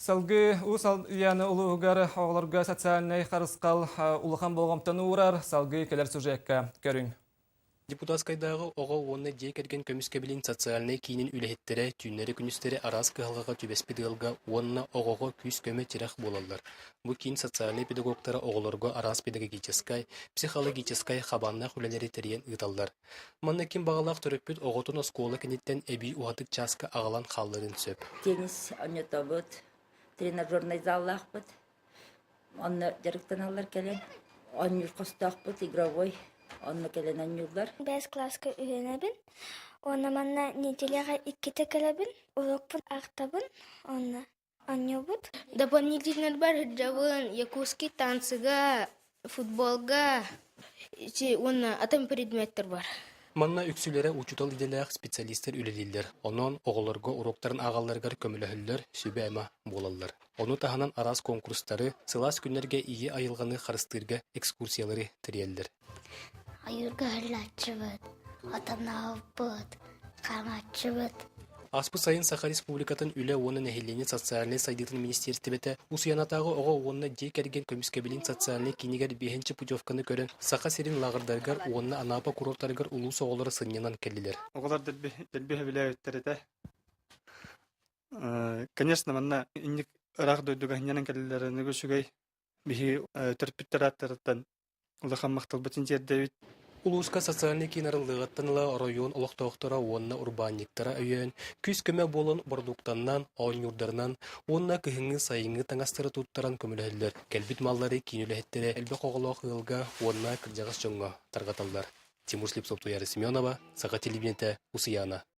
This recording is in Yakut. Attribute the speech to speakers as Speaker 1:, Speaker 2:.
Speaker 1: Салгыы Уус Алдан улууһугар оҕолорго социальнай харысхал улахан болҕомтону уурар. Салгыы кэлэр сюжекка көрүҥ.
Speaker 2: Депутатскайдааҕы оҕо уонна дьиэ кэргэн көмүскэбилин социальнай киинин үлэһиттэрэ түүннэри-күнүстэри араас кыһалҕаҕа түбэспит ыалга уонна оҕоҕо күүс-көмө тирэх буолаллар. Бу киин социальнай педагогтара оҕолорго араас педагогическай, психологическай хабааннаах үлэлэри тэрийэн ыыталлар. Манна ким баҕалаах төрөппүт оҕотун оскуола кэнниттэн эбии уһатык чааска аҕалан хаалларыан сөп.
Speaker 3: Теннис оонньотобут, тренажернай заллаахпыт. Онно дьарыктаналлар кэлэн. Оонньуур хостоохпут, игровой. Онно кэлэн оонньууллар.
Speaker 4: Бэс кылааска үөрэнэбин. Уонна манна неделяҕа иккитэ кэлэбин. Уруокпун аахтабын. Онно оонньуубут.
Speaker 5: Дополнительнарбар сылдьабын якутский танцыга, футболга уонна атын предметтэр бар.
Speaker 2: Манна үксүлэрэ учуутал идэлээх специалистар үлэлииллэр. Онон оҕолорго уруоктарын ааҕалларыгар көмөлөһөллөр, сүбэ-ама буолаллар. Ону таһынан араас куонкурустары, сылаас күннэргэ ийэ айылҕаны харыстыырга экскурсиялары тэрийэллэр.
Speaker 6: Ойуурга ыһыллааччыбыт, отоннообуппут, хаамааччыбыт.
Speaker 2: Ааспыт сайын Саха Республикатын Үлэ уонна нэһилиэнньэ социальнай сайдыытын министиэристибэтэ Усуйанатааҕы оҕо уонна дьиэ кэргэн көмүскэбилин социальнай киинигэр биэһинчэ путевканы көрөн, Саха сирин лааҕырдарыгар уонна Анапа курортарыгар улуус оҕолоро сынньанан кэллилэр.
Speaker 7: Оҕолор дэлби дэлби сөбүлээбиттэр этэ. Конечно, манна инник ыраах дойдуга сынньанан кэлэллэрэ үчүгэй. Биһи төрөппүттэр ааттарыттан улахан махталбытын тиэрдэбит.
Speaker 2: Улууска социальнай киин арыллыаҕыттан ыла оройуон олохтоохторо уонна урбаанньыктара өйөөн, күүс-көмө буолан бородууктаннан, оонньуурдарынан уонна кыһыҥҥы-сайыҥҥы таҥастары туттаран көмөлөһөллөр. Кэлбит маллары киин үлэһиттэрэ элбэх оҕолоох ыалга уонна кырдьаҕас дьоҥҥо тарҕаталлар. Тимур Слепцов, Туяра Семенова, Саха телевидениетэ, Усуйаана.